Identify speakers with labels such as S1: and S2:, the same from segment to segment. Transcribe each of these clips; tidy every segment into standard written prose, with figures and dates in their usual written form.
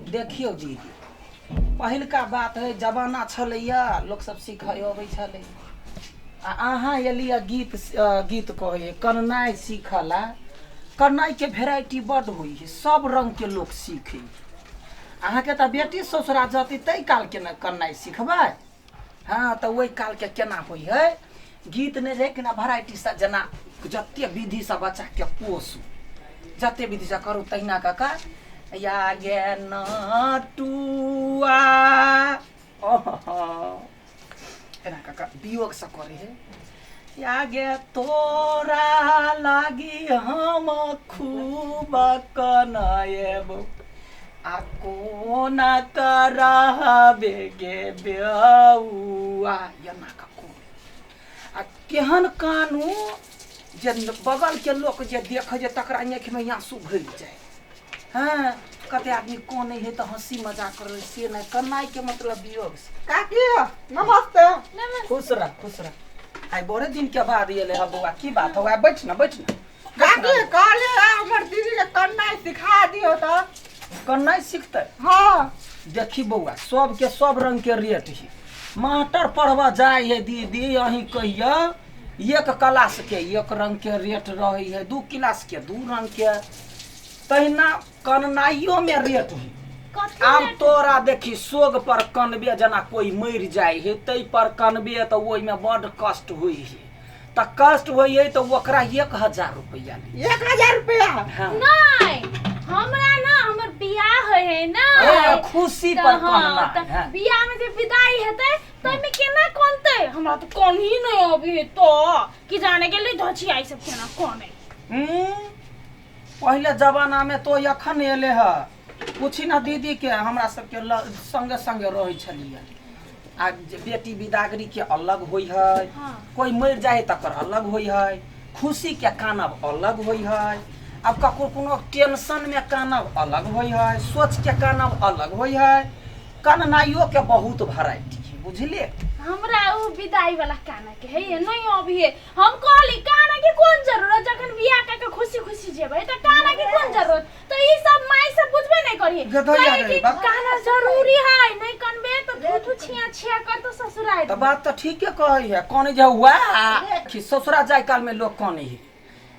S1: देखियौ दीदी, पहिलका बात है, जमाना छलैया, लोक सब सीखै अबै छलै। आ अहाँ एलियै गीत गीत कहै कननाइ सीखला। कननाइके भेराइटी बड्ड होइ है, सब रङ्गके लोक सीखै। अहाँके तऽ बेटी ससुरा जतै ताहि कालके ने कननाइ सिखबै। हँ, तऽ ओहि कालके केना होइ है गीत नहि रहै केना भेराइटीसँ, जेना जते विधिसँ बच्चाके पोसू, जते विधिसँ करू तहिना कऽ कऽ या गे नटुआ एना कऽ कऽ वियोगसँ करै है। या गे तोरा लागी हम खूब कनएबो आ कोना करहबे गे बेउआ, एना कऽ कोन आ केहन कानू जे बगलके लोक जे देखै जे तकरा आँखिमे आँसू भरि जाय। हँ, कते आदमी कानै है तऽ हँसी मजाक करै, से नहि। कन्नाइके मतलब वियोग से। काकी
S2: नमस्ते।
S1: खुश रह, खुश रह। आइ बड़े दिन के बाद एले है बौआ, की बात हो? बैठ ना, बैठ ना।
S2: काकी कहले हमर दीदी के कन्नाइ सिखा दियो तऽ।
S1: कन्नाइ सिखतै?
S2: हाँ।
S1: देखी बौआ, सबके सब रंग के रेट है। मास्टर पढ़बऽ जाइ है दीदी, अहीं कहियो एक क्लास के एक रंग के रेट रहे है, दू क्लास के दू रंग के, तहिना कननाइयो में रेट है।
S3: कथी
S1: आब
S3: रेट?
S1: तोरा देखी सोग पर कनबे, जेना कोई मरि जाइ है तै पर कनबे तऽ ओहिमे बड्ड कष्ट होइ है, तऽ कष्ट होइ है तऽ ओकरा 1000 रुपैआ ली।
S2: 1000 रुपया?
S1: हाँ।
S3: नहीं, हमरा ना हमर बियाह होय है ना।
S1: ए, खुशी
S3: तऽ
S1: पर
S3: हाँ,
S1: कनना
S3: तऽ
S1: है।
S3: बियाह में जे विदाई हेतै तऽ ओहिमे केना कनतै? हमरा तऽ कनही नहीं अबै है, तऽ की जाने गेलै धचिया ई सब केना कनै।
S1: पहिले जमाना में तो एखन एले है। पूछी ना दीदी के, हमरा सबके संगे संगे रहै छलियै। आ जे बेटी बिदागरी के अलग होइ है, कोई मरि जाए तकर अलग होइ है, खुशी के कानब अलग होइ है, आब ककरो कोनो टेंशन में कानब अलग होइ है, सोच के कानब अलग होइ है। कननाइयो के बहुत वेराइटी है, बुझलिए?
S3: हमरा उ विदाई वाला काना के है ये नहीं अभी है। हम कहली काना के कोन जरूरत, जखन बियाह के के खुशी खुशी जेबै त काना के कोन जरूरत? त ई सब माई सब बुझबे नहीं करी।
S1: गधैया
S3: कहे
S1: रे
S3: कि
S1: बाप।
S3: काना जरूरी है, नहीं कनबे त थू थू छिया छिया कर तो ससुराल।
S1: तऽ बात तऽ ठीके कहै है। कने जे हुआ कि ससुरा जाय काल में लोग कने है,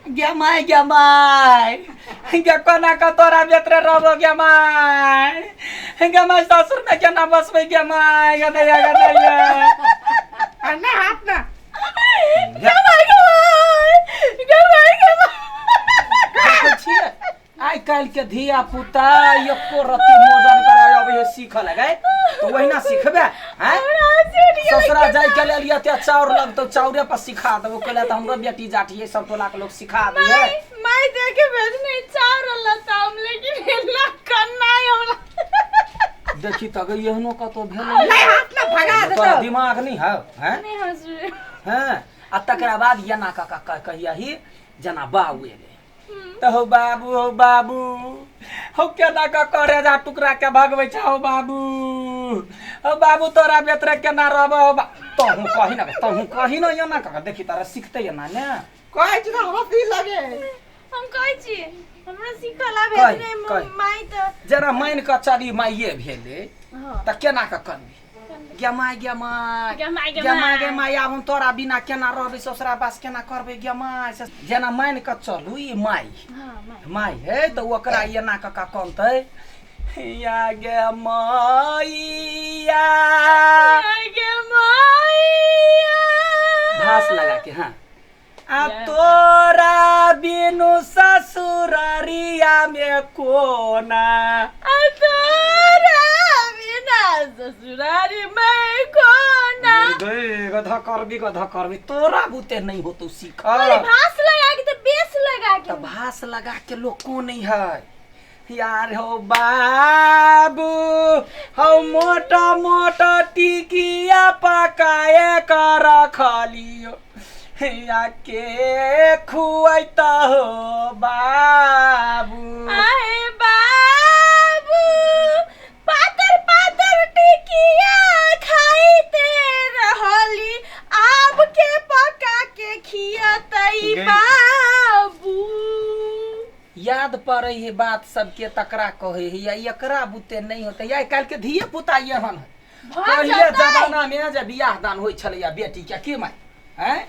S1: गे माय, गे माय, गे कोना के तोरा बेतरे रहबो गे माय, गे माय ससुर में केना बसबै गे माय, गे दैया, गे दैया।
S2: आ ना हाथ ना।
S3: गे माय, गे माय, गे माय, गे माय।
S1: देखै छियै आइ काल्हि के धिया पुता एको रत्ती मोजन करे अबै है सीखऽ लगे तऽ ओहिना सिखबे हैं। ससुरा जाय के लेल एते चाउर लगतौ, चाउरे पर सिखा देबो। कहले तऽ हमरो बेटी जाठी है, सब टोला के लोग सिखा दै है।
S3: माय देखे भेजने चाउर लताम, लेकिन एना कन्ना हमरा।
S1: देखी तऽ गे, एहनो कतौ भेलै?
S2: नहीं हाथ ना भगा
S1: तोरा
S2: देतौ।
S1: दिमाग नहीं है हैं?
S3: नहीं हंसबे।
S1: हैं, आ तकरा बाद एना कऽ कऽ कहियही जेना बाबू एलै तऽ हौ बाबू, हौ बाबू, हौ केना कऽ करे जा टुकड़ा के भगबै छै, हौ बाबू, हौ बाबू, तोरा बेतरे केना रहब हौ बा। तहूँ कही ना, तहूँ कही ना एना कऽ कऽ। देखी तारा सिखतै एना ने।
S2: कहै छी तऽ हँसी लगे।
S3: हम कहै छी हमरा सीखल आबे
S1: कहि,
S3: नहि
S1: कहि।
S3: माय तऽ
S1: जेना मानि कऽ चली माइए भेलै
S3: हाँ।
S1: तऽ केना कऽ करबी? गे माय, गे माय,
S3: गे माय, गे
S1: गे माय, गे
S3: माय।
S1: माय, आब हम तोरा बिना केना रहबै? ससुरा बास केना करबै गे माय? से जेना मानि कऽ चलू ई माय।
S3: हाँ, माय।
S1: माय है तऽ ओकरा एना कऽ कऽ कनतै, या गे मैया,
S3: गे मैया,
S1: भास लगा के। हाँ, आ तोरा बिनु ससुररिया में कोना,
S3: आ तोरा बिना ससुरारी में कोना।
S1: गई गधा करबी, गधा करबी, तोरा बुते नहीं होतो सीख।
S3: अरे भास लगा के तो बेस लगा के।
S1: तऽ भास लगा के लोग को नहीं है यार। हो बाबू, हो मोटा मोटा टिकिया पकाए कर रखलियो, या के खुआता हो बाबू?
S3: आहे बाबू, पातर पातर टिकिया खाइते रहली, आब के पका के खियतै
S1: गई।
S3: बाबू?
S1: याद पड़ै करै है बात सबके तकरा कहै है या एकरा बुते नहि होतै। आइ काल्हि के धिये पुता एहन है।
S3: भऽ
S1: पहिले
S3: जेतै।
S1: जमाना में जे बियाह दान होइ छलैया बेटी के की माय हैं,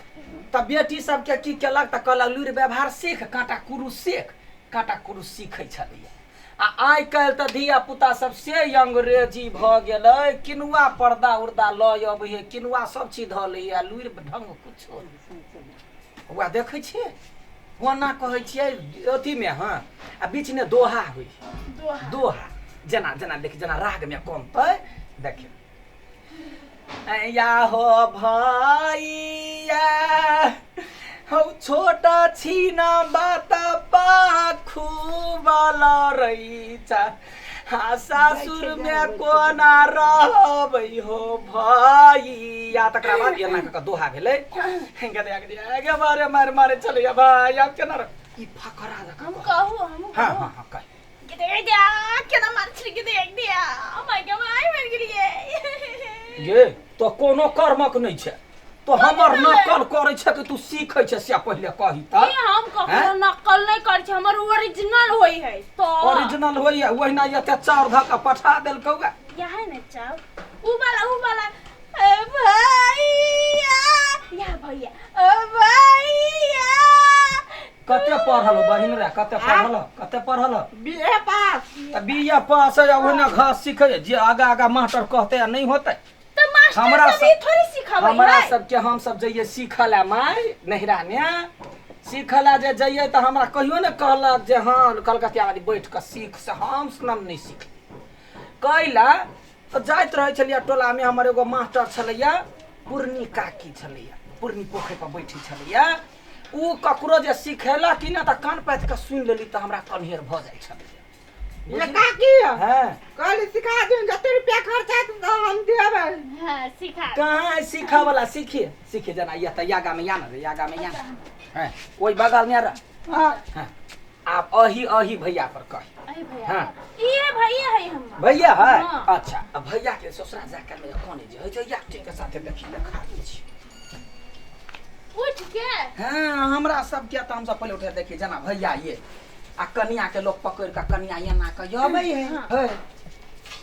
S1: तऽ बेटी सबके की केलक तऽ कहलक लुरि व्यवहार सीख, काँटा कुरू सीख, काँटा कुरू सीखै छलैया। आ आइ काल्हि तऽ धिया पुता सब से अंग्रेजी भऽ गेलै, किनुआ पर्दा उर्दा लऽ अबै है, किनुआ सब चीज धऽ लैया, लुरि ढंग कुछो नहि। वएह देखै छियै कोना कहै छियै अथीमे। हँ, आ बीचमे दोहा होइ है।
S3: दोहा।
S1: दोहा जेना जेना देख, जेना रागमे कमतै देखियौ। या हो भैया हौ छोट छिन बात पाखू लरैचा, हा सासुर मे कोना रहबै हो भैया। तकरा बाद एना कऽ कऽ दोहा भेलै। गे मारे मारे मारे चलैया भाइ, आब केना रह ई फकरा जकाँ
S3: हम
S1: कहै।
S3: कहू? हम
S1: हँ।
S3: कहू?
S1: हँ हँ, कह।
S3: के देख दिया केना मार छली, के देख दिया my के my मर गेलिए।
S1: गे तो कोनो कर्मक नहि छै, तो हमर नकल करै छै कि तू सीखै छै से पहिले कही
S3: ई
S1: तऽ।
S3: हम ककरो
S1: हैं?
S3: नकल नहीं करै छी, हमर ओरिजिनल होई है तो।
S1: ओरिजिनल होइए, ओहिना एते चाउर धऽ कऽ पठा देलकौ गे।
S3: यहाँ ने चाउ उ वाला, उ वाला। ए भैया, या भैया, ओ भैया।
S1: कते पढ़ल हो बहिन रे? कते पढ़ल हो? कते पढ़ल हो?
S2: बीए पास।
S1: तऽ बीए पास है, ओहिना घास सीखै जे आगा आगा मास्टर कहतै आ नहि होतै।
S3: तो मास्टर
S1: हमरा
S3: सब ई थोड़ी सिखाबै
S1: हमरा
S3: है।
S1: सबके हम सब जइए सीखऽ लए माय नैहरा मे सीखऽ लए जे जइए तऽ हमरा कहियो ने कहलक जे हँ कलकतिया वाली बैठ कऽ सीख, से हम सनम नहि सीख कैला। तऽ जाइत रहै छलियै टोलामे, हमर एगो मास्टर छलैया, पूर्णी काकी छलैया, पूर्णी पोखरि पर बैठै छलैया। उ ककरो जे सिखेलक कि ने तऽ कान पाति कऽ सुनि लेली तऽ हमरा कन्हेर भऽ जाइ छलैया।
S2: ये काकी।
S1: हँ।
S2: कहली सिखा दियौ, जते रुपया खर्चा हेतै तऽ हम देबै।
S3: हाँ, सिखा।
S1: कहाँ है सीखऽ वाला? सीखिए सीखिए, जेना ये तऽ यागा में या ना रे, यागा में या ना। हाँ, ओहि बगल में रह।
S2: हाँ।
S1: हाँ, आब अही अही भैया पर कही।
S3: अरे भैया।
S1: हाँ।
S3: ये भैया है हम।
S1: भैया है।
S3: हाँ।
S1: अच्छा, अब भैया के ससुरा जाकर में कौन जे है जे एक्टिंग के साथे देखी देखा दै छी।
S3: उठ के।
S1: हाँ, हमरा सब के तऽ हमसब पहिले उठे देखी, जेना भैया ये आ कनिया के लोग पकड़ के कनिया एना के अबै है।
S3: हाँ।
S1: है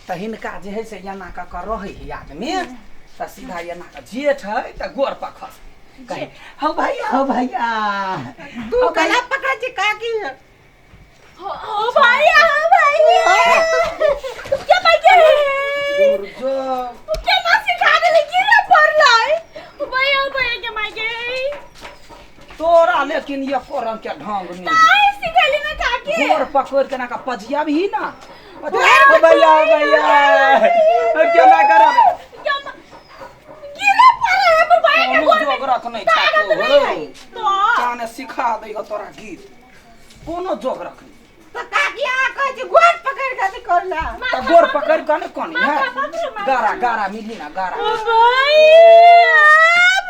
S1: तऽ हिनका जे है से एना कऽ कऽ रहै है आदमी तऽ सीधा एना कऽ जेठ है तऽ गोर पखस कहे हौ भैया, हौ भैया।
S2: तू
S1: हौ
S2: गला
S1: भैया।
S2: पकड़ै छी काकी।
S3: हो हो भैया, हो भैया, क्या भैया?
S1: दूर जो।
S3: केना सिखा देले, गिरे पड़लै। भैया, हो भैया के माय के।
S1: तोरा लेकिन एको रंग के ढंग नहीं।
S3: काहे सिखैली ना काकी?
S1: गोर पकड़ के ना का पजिया भी ना। ओ भैया, ओ भैया, केना करब?
S3: क्या गिरे पड़े है पर भैया के
S1: कोनो
S3: गोर में
S1: जोग रख नहीं
S3: ताकत
S1: छा
S3: नहीं है तो।
S1: काने सिखा दै हो तोरा गीत, कोनो जोग रख नहीं।
S2: तऽ काकी अहाँ कहै छी गोर पकड़ि कऽ अथी करला।
S1: तऽ गोर पकड़ के ने कोनी है।
S3: माथा पकड़ो, माथा।
S1: गारा गारा मिली ना गारा।
S3: ओ भैया,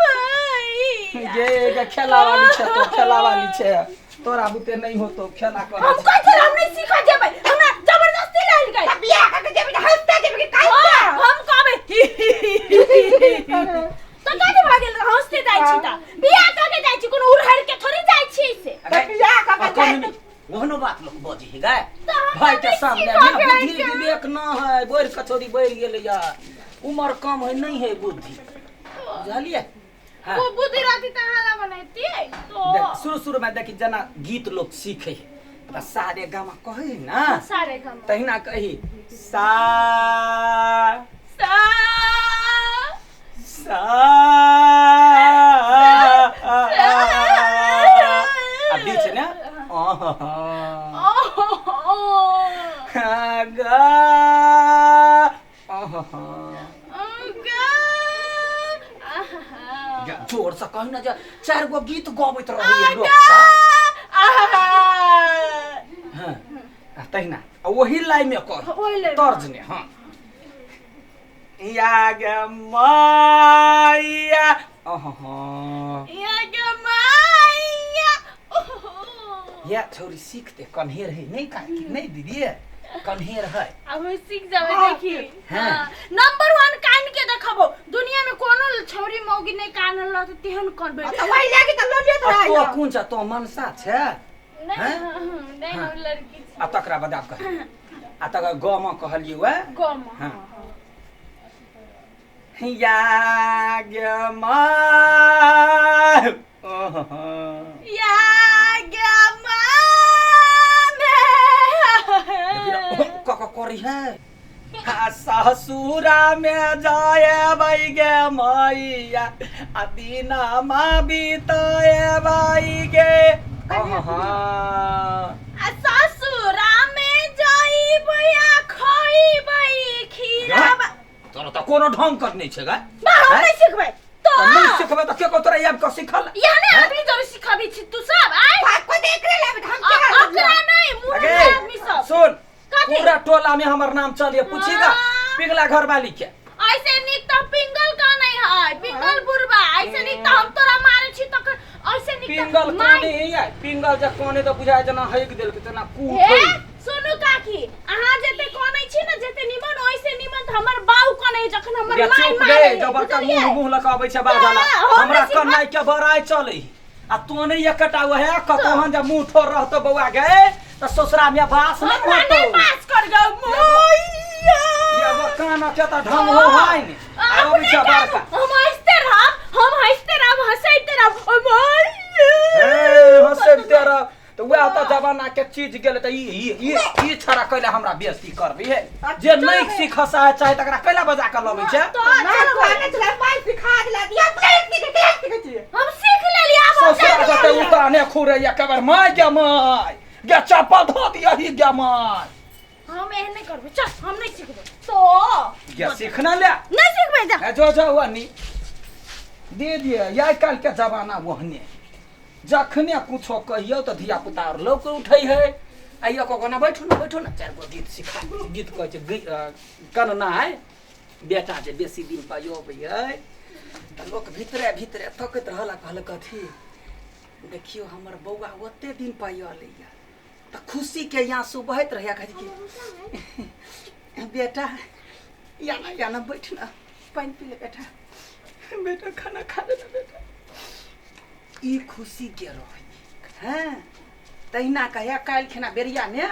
S3: भैया।
S1: गे गे खेला वाली छै तो, खेला वाली छै, तोरा बुते नहीं होतो खेला कर।
S3: हम कहै छलै हम नहीं सीखऽ जेबै, हमरा जबरदस्ती लाइल गई।
S2: तऽ बियाह कऽ के जेबही तऽ हँसते जेबही कि
S3: हाँ,
S2: कानिते?
S3: हम कहबै तऽ कथी भऽ गेल? हँसते जाइ छी तऽ बियाह कऽ के जाइ छी, कोनो उड़हड़ के थोड़ी जाइ छी से।
S2: तऽ बियाह कऽ के जाइ।
S1: ओहनो बात लोग बजे है गाय
S3: तऽ हम
S1: भाई के
S3: नहि
S1: सामने
S3: सीखऽ
S1: में
S3: के
S1: बुद्धि
S3: छै।
S1: विवेक न है, बढ़ कचौड़ी बढ़ गेलै या उम्र कम है, नहीं है बुद्धि, बुझलियै? हाँ।
S3: वो बुद्धि रहती तऽ अहाँ ला बनैती तो।
S1: देख, शुरू शुरू में देखी जेना गीत लोग सीखे है तऽ सारे गामा कहै है ना।
S3: सारे गम।
S1: तहिना कही सा
S3: सा
S1: सा आ बीच ने अह ग अह। जोर से कही ना जे चारि गो गीत गबैत रहैए लोक सब। हाँ, आ तहिना आ ओही लाइन में कह।
S3: ओही लाइन में।
S1: तर्ज ने। हाँ, या गे माइया अह। या छौरी सीखते कन्हेर है नहीं काकी नहीं दीदी, कन्हेर है।
S3: अब हम सीख जाबे देखी।
S1: हाँ।
S3: नंबर 1 कान के देखबो, दुनिया में कोनो छौरी मौगी नहीं कान रहत तेहन करबे।
S2: तऽ ओहि लागि तऽ लऽ लेत
S1: आ
S2: रहै।
S1: तो कोन छ? तो मनसा छै?
S3: नहीं
S1: हैं?
S3: नहीं,
S1: हाँ।
S3: हम लड़की छी।
S1: आ तकरा बाद आब कह, आ तकर ग म कहलियै वएह।
S3: गम।
S1: हाँ। या गे माय, ओहो।
S3: या गे मामे।
S1: क क करी है आ ससुरा में जाए गे मैया, आ दिना मा बिताए गे। आहा।
S3: आ ससुरा में जाइबै आ खइबै खीरा।
S1: तोरा तऽ कोनो ढंग कर नहि छै गा।
S3: बा, हम
S1: हैं?
S3: नहीं सिखबै तो।
S1: तऽ नहि सिखबै तऽ के कहतौ तोरा आबि कऽ सिखल?
S3: यहाँ आदमी जरे सिखाबै छी तू सब आय।
S2: बाप को देख रहे ले, हम क्या
S3: ओकरा नहीं मुँह
S1: अगे,
S3: आदमी सब
S1: सुन।
S3: कथी?
S1: पूरा टोला में हमर नाम चलिए, पूछीगा
S3: हाँ।
S1: पिघला घर वाली के।
S3: ऐसे निक त पिंगल का नहीं है, पिंगल बुरबा। ऐसे निक त हम तोरा मारे छी तखन ऐसे निक त
S1: पिंगल
S3: माय-
S1: कोने है? पिंगल जे कोने तऽ बुझाय जेना हकि देलकै तेना कूट।
S3: हे सुनू काकी, अहाँ जते कनै छी ने जते निमन, ओइसे निमन त हमर बाउ कनै जखन हमर
S1: या
S3: माय
S1: चुप
S3: मारे।
S1: गे, जब बड़का
S3: बुझलियै?
S1: मुंह मुंह लऽ कऽ अबै छै बाजला।
S3: हम
S1: हमरा
S3: बेसी भात-
S1: कन्नाइ के बड़ाइ चलै आ तो नहीं एकटा वएह कतहन जे मुंह ठोर रहतो बौआ गे तऽ ससुरा में बास नहीं
S3: हमरा
S1: होतो।
S3: नहीं पास कर गौ मैया।
S1: ये वो कान के तऽ ढंग हो है ने आ अबै
S3: अपने
S1: छै
S3: कानू,
S1: बड़का।
S3: हम हंसते रहब, हम हंसते रहब, हंसैते रहब ओ मैया।
S1: हे हंसैते रह तऽ वएह तऽ जमाना के चीज गेलै तऽ ई ई ई ई छड़ा कैला हमरा बेइज्जती करबी हे? जे नहीं सीख चाहे चाहे तकरा कैला बजा कऽ लबै छै?
S3: तो
S2: ना
S3: चलो।
S2: कहने छलै, माय सिखा देला दिया, अपने सीखे के सीखे छियै।
S3: हम सीख लेली, आब हम
S1: ससुरा
S3: जाके
S1: जते उताने खुरैया कबर my गे my गे, चप्पल धो दिया ही गे my.
S3: हम एहन नहीं करबै, चल, हम नहीं सीखबै तो।
S1: गे सीखना ले।
S3: नहीं सीखबै, जा।
S1: ए, जो जो वनी दे दिए। आइ काल्हि के जमाना ओहने, जखने कुछो कहियौ तऽ धिया पुता आर लऽ उठै है। आइयो कऽ ना बैठू ने, बैठू ने, चारि गो गीत सिखा दै। गीत कहै छै गननाइ। बेटा जे बेसी दिन पर अबै है तऽ लोक भीतरे भीतरे तकैत रहल आ कहलक कथी, देखियौ हमर बौआ ओते दिन पर अयलैया, तऽ खुशी के आंसू बहैत रहैया। कहै छै कि बेटा या ना, या ना, बैठ ना, पानि पी ले बेटा, बेटा खाना खा ले ना बेटा। ई खुशी के रहै हैं। तहिना कहिया काल्हि खिना बेरियामे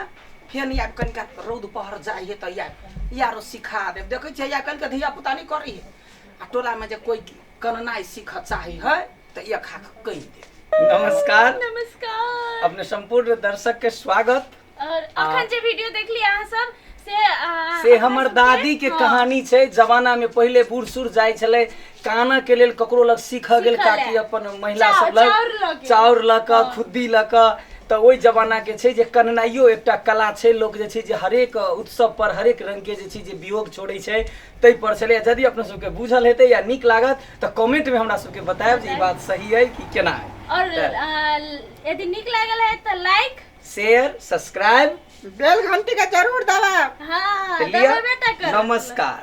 S1: फेर आबि कनिका रौद पहर जाइ है तऽ आबि यारो सिखा देब। देखै छियै आइ काल्हिके धिया पुता नहि करै है। आ टोलामे जे कोइ कननाइ सीखऽ चाहै है तऽ एक हाथ कहि देब। नमस्कार।
S3: नमस्कार।
S1: अपने संपूर्ण दर्शक के स्वागत।
S3: और अखन जे वीडियो देखली अहाँ सब से
S1: से
S3: अपना
S1: हमर
S3: सबके-
S1: दादी के
S3: हाँ,
S1: कहानी छै। जमाना में पहिले बूढ़ सूढ़ जाइ छलै कानऽ के लेल ककरो लग सीखऽ गेल
S3: सीखऽ
S1: काकी
S3: लए।
S1: अपन महिला सब लग
S3: चाउर लऽ के।
S1: चाउर लऽ कऽ,
S3: हाँ।
S1: खुद्दी लऽ कऽ। तऽ ओहि जमाना के छै जे कननाइयो एकटा कला छै। लोक जे छै जे हरेक उत्सव पर हरेक रंग के जे छै जे वियोग छोड़ै छै, ताहि पर छलै। यदि अपना सबके बुझल हेतै या नीक लागत तऽ कमेंट में हमरा सबके बतायब जे ई बात सही अइ कि केना अइ।
S3: और यदि नीक लागल है तऽ लाइक,
S1: शेयर, सब्सक्राइब,
S2: बेल घंटी के जरूर दबाब।
S3: हाँ,
S1: तऽ लिअ,
S3: दबेबे टा करब।
S1: नमस्कार।